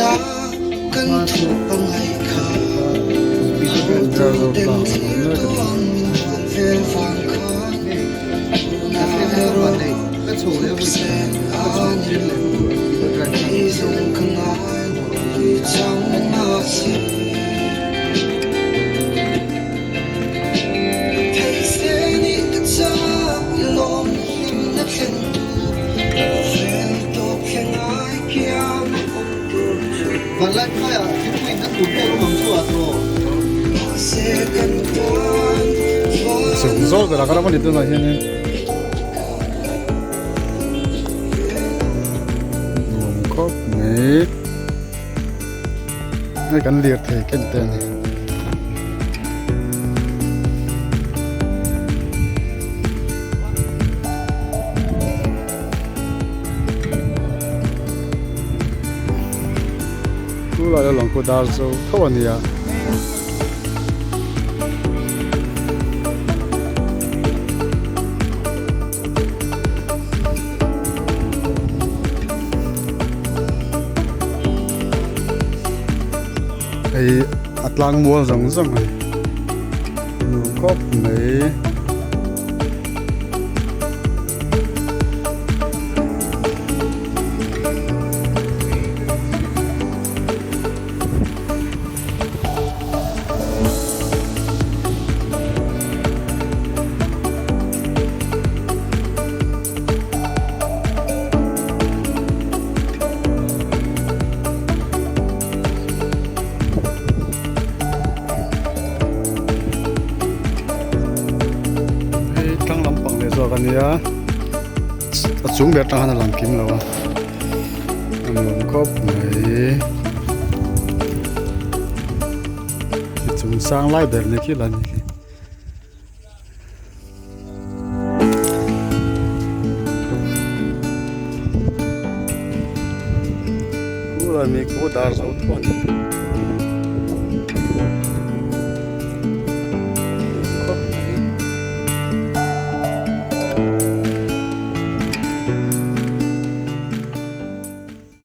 Darzo tlang an awm mek a ni. Chung zawk ber a ka ram a ni tunah hianin nuam khawp mai hei kan lirthei ken te a ni. Chu lai a lang pawh dar zo tho a nia. Hei a tlang mual zawng zawng a ni nuam khawp mai. Hei tlang lampang leh zawk a nia a chung ber atang khan a lang kim lo a a nuam khawp mai ti chung sang lai ber ni khi la ni khi. Khu lai mi khu dar zo thuan.